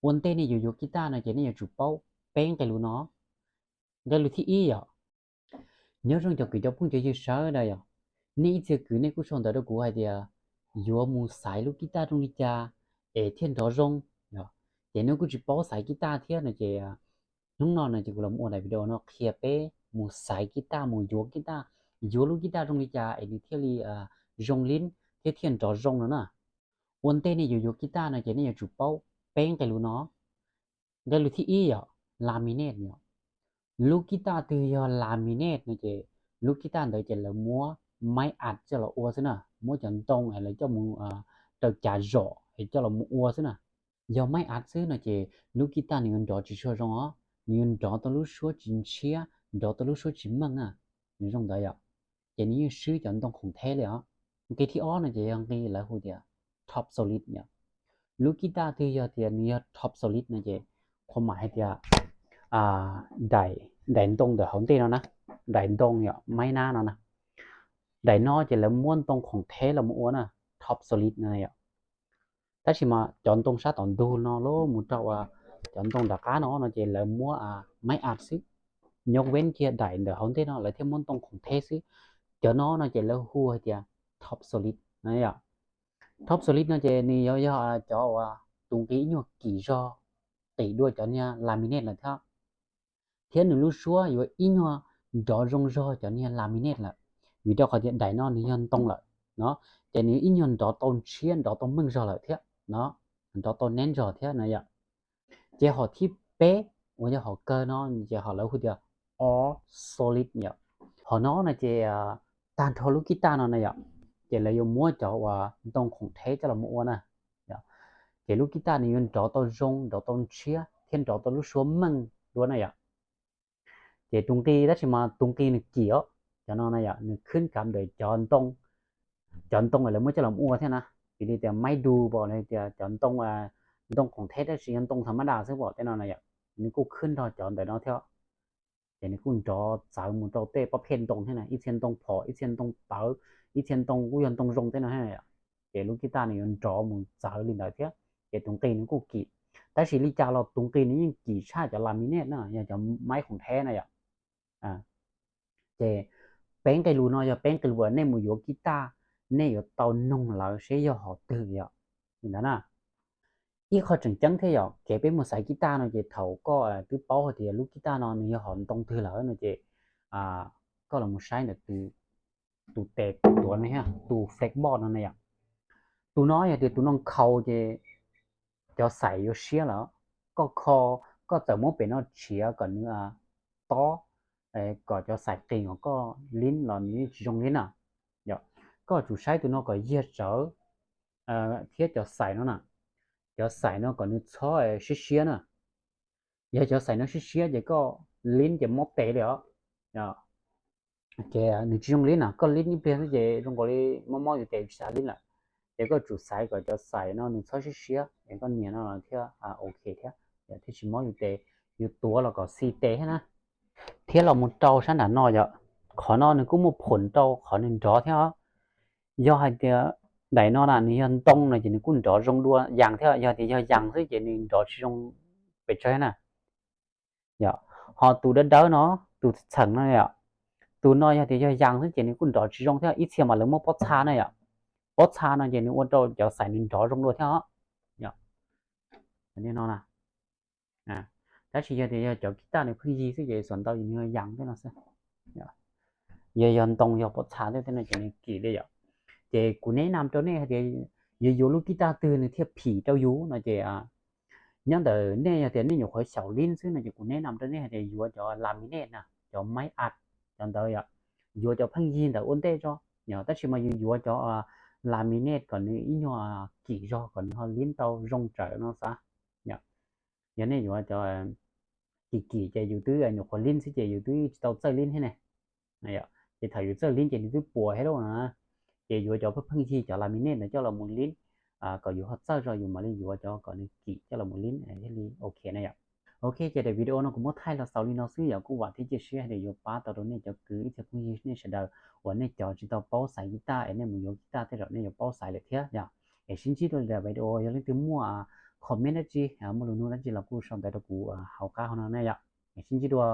Ua ntej nej yuav yuav kib taj no ces nej yuav tsum paub peb nqe lus no. Nqe lus thib ib yom, nyob zoo cov kwv cov phooj cov ywg sawv daws yom, nej ib txhia kwv nej kuj sau ntawv rau kuv hais tias yuav mus xaiv lub kib taj zoo li cas es thiaj nrov zoo. Ces nej kuj tsis paub xaiv kib taj thiab no ces hnub no no ces kuv los ua daim video no qhia peb mus xaiv kib taj, mus yuav kib taj, yuav lub kib taj zoo li cas es nws thiaj li zoo lib thiab thiaj nrov zoo no na. Ua ntej nej yuav yuav kib taj no ces nej yuav tsum paub peb nqe lus no. Nqe lus thib ib yom, laminate yom. Lub kib taj twg yog laminate no ces lub kib taj ntawd ces lawv muab maib at coj los ua xwb na, muab cov ntoo es lawv coj mus raws cav zom es coj los mus ua xwb na. Yog maib at xwb no ces lub kib taj nws yuav nrov tsis tshua zoo os, nws yuav nrov tau lub suab tsis ntshiab, nrov tau lub suab tsis meej na. Nws zoo ntawd yom, ces nws yeej swb cov ntoo khoom theb li os. Nqe thib ob no ces yog nqe lawv hu tias top solid yom. Lub kib taj twg yog tias nws yog top solid no ces qhov mam hais tias daim, daim ntoo ntawm hauv ntej no na, daim ntoo yom, maib nab no na, daim no ces lawv muab ntoo khoom theb los mus ua na, top solid no yom. Tab sis mas cov ntoo sab tom ntug no los mus rau cov ntoo nram qab no no ces lawv muab maib at xwb, nyob ven kiag daim ntawm hauv ntej no lawv thiaj muab ntoo khoom theb xwb. Cov no no ces lawv hu hais tias top solid no yom. Top solid no ces nws yuav yog cov uas tus nqi ib nyuag kim zog qis dua cov niag laminate lawm thiab, thiab nws lub suab yuav ib nyuag nrov zoo zog cov niag laminate lawm, vim rau qhov tias daim no nws yog ntoo lawm no, ces nws ib nyuag nrov tau ntshiab, nrov tau meej zog lawm thiab no, nrov tau neb zog thiab no yom. Ces hom thib peb uas yog hom kawg no ces hom lawv hu tias all solid yom. Hom no no ces tag nrho lub kib taj no na yom, ces lawv yuav muab cov uas ntoo khoom theb coj los mus ua na. Ces lub kib taj nws yuav nrov tau zoo, nrov tau ntshiab thiab nrov tau lub suab meej dua na yom. Ces tus nqi, tab sis mas tus nqi nws kim os, cov no na yom, nws khwb kav ntawm cov ntoo, cov ntoo lawv muab coj los ua thiab na. Piv li tias maib du pom, tias cov ntoo, ntoo khoom theb tab sis yog ntoo tha mab das xwb pom tej no na yom, nws kuj khwb nrog cov ntawm no thiab. Ces nws kuj nrov txawv mus rau tej pob pheej ntoo thiab na, ib txhia ntoo phom, ib txhia ntoo tawv, ib txhia ntoo kuj yog ntoo zoo tej no thiab. Ces lub kib taj nws yuav nrov mus txawv li ntawd thiab, ces tus nqi nws kuj kim. Tab sis li cas los tus nqi nws yeej kim tshaj cov laminate na, yog cov maib khoom theb na yom. Ces peb nqe lus no yog peb nqe lus uas nej mus yuav kib taj, nej yuav tau noog lawv seb yog hom twg yom. Li ntawd na. Ib qho tseem ceeb thiab yom, kev peb mus xaiv kib taj no ces thaum koj twb paub hais tias lub kib taj no nws yog hom ntoo twg lawm no ces koj los mus saib ntawm tus tes tuav no, tus flex board no na yom. Tus no yog tias tus no nkhaus ces cov xaim yuav siab lawm. Koj kho, koj txawm muab pem no tshiav kom nws tob, kom cov xaim qis uas koj lib los nws yeej tsis zoo lib na. Koj tsum saib tus no kom yiag tsawv thiab cov xaim no na, cov xaim no kom nws txhob siab siab na. Yog cov xaim no siab siab ces koj lib ces mob tes li os. Ces nws tsis zoo lib na, koj lib ib pliag xwb ces zoo nkaus li mob mob yus tes tsis xav lib lawm. Ces koj tsum xaiv kom cov xaim no nws txhob siab siab es koj nias no thiaj ok thiab, thiaj tsis mob yus tes, yus tuav los kom xi tes thiab na. Thiab los mus rau sab nram no yom, qhov no nws kuj muaj phom rau qhov nws nrov thiab os. Yog hais tias daim no na nws yog ntoo no ces nws kuj nrov zoo dua yas thiab, yog tias yog yas xwb ces nws nrov tsis zoo pes tsawg na. Yom, ho tus dawb dawb no, tus txheem no yom, tus no yog tias yog yas xwb ces nws kuj nrov tsis zoo thiab, ib txhia mas lawv muab pob txha na yom. Pob txha no ces nws ua rau cov xaim nws nrov zoo dua thiab os. Yom, no na. Tab sis yog tias yog cov kib taj nws pheej yig xwb ces xuas ntau ces nws yog yas tej no xwb. Yog yog ntoo yog pob txha tej tej no ces nws kim li yom. Ces kuv neb nam rau nej hais tias yuav yuav lub kib taj twg nws thiaj phim rau yus no ces nyob ntawm nej, yog tias nej nyuam qhuav xyaum lib xwb no ces kuv neb nam rau nej hais tias yuav cov laminate na, cov maib at, cov ntawd yom. Yuav cov pheej yig ntawm ua ntej tso, tab sis mas yus yuav cov laminate kom nws ib nyuag kim zog kom nws ho lib tau zoo tsawv no xav. Yog nej yuav cov kim kim ces yus twb nyuam qhuav lib xwb ces yus twb tsis tau txawj lib thiab ne. Ces thaum yus txawj lib ces nws twb puas thiab lauj no. Ces yuav cov pheej pheej yig cov laminate ntawd coj los mus lib, kom yus ho txawj tso yus mam li yuav cov kom nws kim coj los mus lib thiaj li ok na yom. Ok, ces daim video no kuv muab thaij los xaus li no xwb yom, kuj vam thiab cia siab hais tias yuav pab tau rau nej cov kwv ib txhia phooj ywg nej sawv daws uas nej cov tsis tau paub xaiv kib taj es nej mus yuav kib taj tej zaum nej yuav paub xaiv lawm thiab yom. Es sib ntsib rau daim video, yog leej twg muaj comment dab tsi, muaj lus nug dab tsi los kuj sau ntawv rau kuv hauv qab hauv no ne yom. Sib ntsib dua.